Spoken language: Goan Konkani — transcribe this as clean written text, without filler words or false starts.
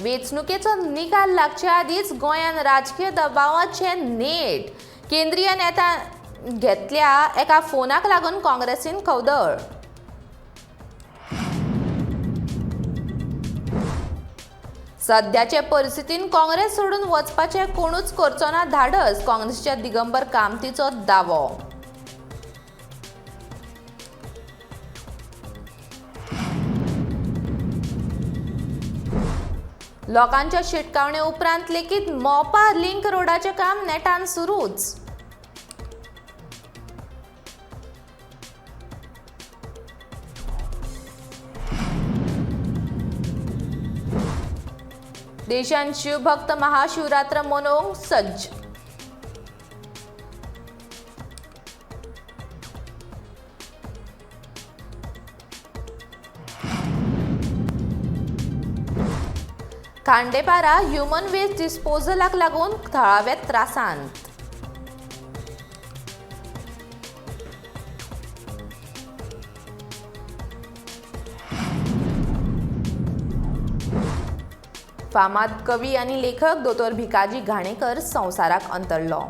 वेंचणुकेचो निकाल लागचे आदींच गोंयांत राजकीय दबावाचे नेट. केंद्रीय नेता घेतल्या एका फोनाक लागून काँग्रेसीन खवदळ. सध्याचे परिस्थितीन काँग्रेस सोडून वचपाचें कोणूच करचो ना धाडस, काँग्रेसीच्या दिगंबर कामतीचो दावो. लोकांच्या शिटकावणे उपरांत लेगीत मोपा लिंक रोडाचें काम नेटान सुरूच. देशांत शिवभक्त महाशिवरात्र मनोवंक सज्ज. खांडेपारा ह्युमन वेस्ट डिस्पोजलाक लागून थळावे त्रासांत. फामाद कवी आनी लेखक दोतोर भिकाजी घाणेकर संवसाराक अंतरलो.